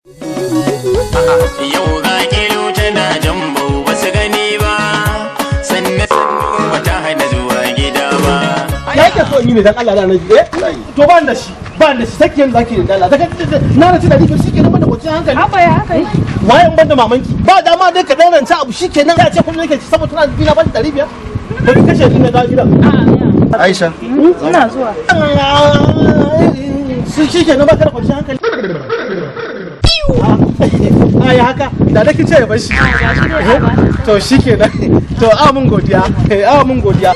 Yau ga kilu tana jambo ba su gani ba, sannan ba ta hana zuwa gida ba. Ya ke so in yi ne dan Allah da Annabi? Eh, to ban da shi, ban da shi. Saki yanzu zaki da Allah daga na na ci da shi kenan, ban da kwanciyar hankali. Abba, ya haka yi? Waye in ban da mamanki? Ba dama dai ka dan ranta abu shikenan, ya ce kullum nake ci saboda tana bina ban 500 ba ki kashe ni na dawo gidan. Aisha. Ina zuwa. Su shi kenan, ba ka da kwanciyar hankali. A ya haka da da kice ya bar shi. To shikenan, to a mun godiya, a mun godiya.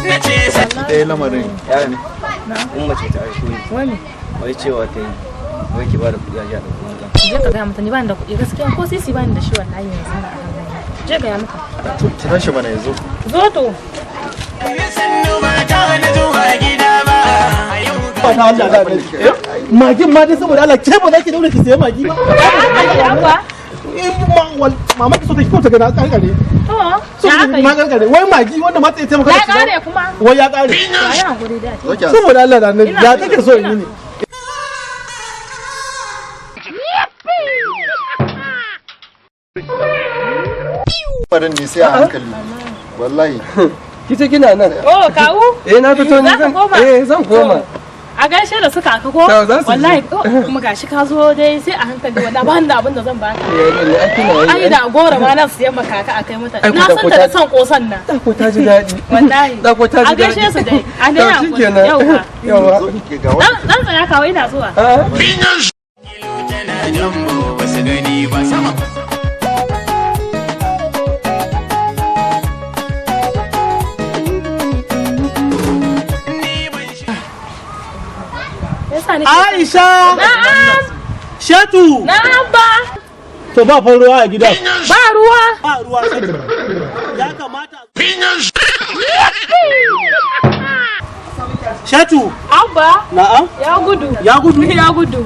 Na ce sa Ɗaya lamarin Yara ne? In mace ta aiko ni. Wani? Wai cewa ta yi. Wai ki bada kuɗi a ji a ɗauko mata. Je ka gaya mata ni bani da kuɗi gaskiya, ko sisi bani da shi wallahi yanzu na a hannuna. Je gaya mata. To, kira shi mana yanzu. Zo to. Sannu ba ta hana zuwa gida ba. A yau Ba ta Allah da Annabi. Magin ma dai, saboda Allah, ke ba za ki daure ki sayi magi ba? Abba. In ma wal mama ki so ta ko ta ga na karkare. To. So Ya haka yi? ma karkare wai magi wanda ma tsaye taimaka Ya da shi ba. kare kuma. Wai ya kare. Ya yi hakuri da. Zo ki ansa. Saboda Allah da Annabi, Ina ya so, take so in yi ne? Lamarin ne sai a hankali. Wallahi. Kice kina nan. Oh, kawu? Eh, na fito ni Za ka zan koma? Eh, zan koma. A gaishe da suka ka ko? To, za su ji. Wallahi, oh, kuma gashi ka zo dai sai a hankali, wallahi ba ni da abin da zan baka. Eh, ne ai kina yi. Ai da goro ma nan siyan maka ka akai mata. Ai, Na ko san da ta da son kosan nan. Da ko ta ji daɗi. Wallahi. Da ko ta ji A gaishe su dai. A dai To, hakuri. shikenan. Yauwa. Yauwa. Zo ki ga wani. Dan dan tsaya kawo, ina zuwa. Ah. Kilu tana jambo ba su gani ba sama. Ni ban shi. Yasa ni. Aisha. Na'am. Shatu. Na'am ba. To, ba fan ruwa a gidan. Ba ruwa. Ba ruwa, Shatu. Ya kamata. Shatu. Abba. Na'am. Ya gudu. Ya gudu. Ya gudu.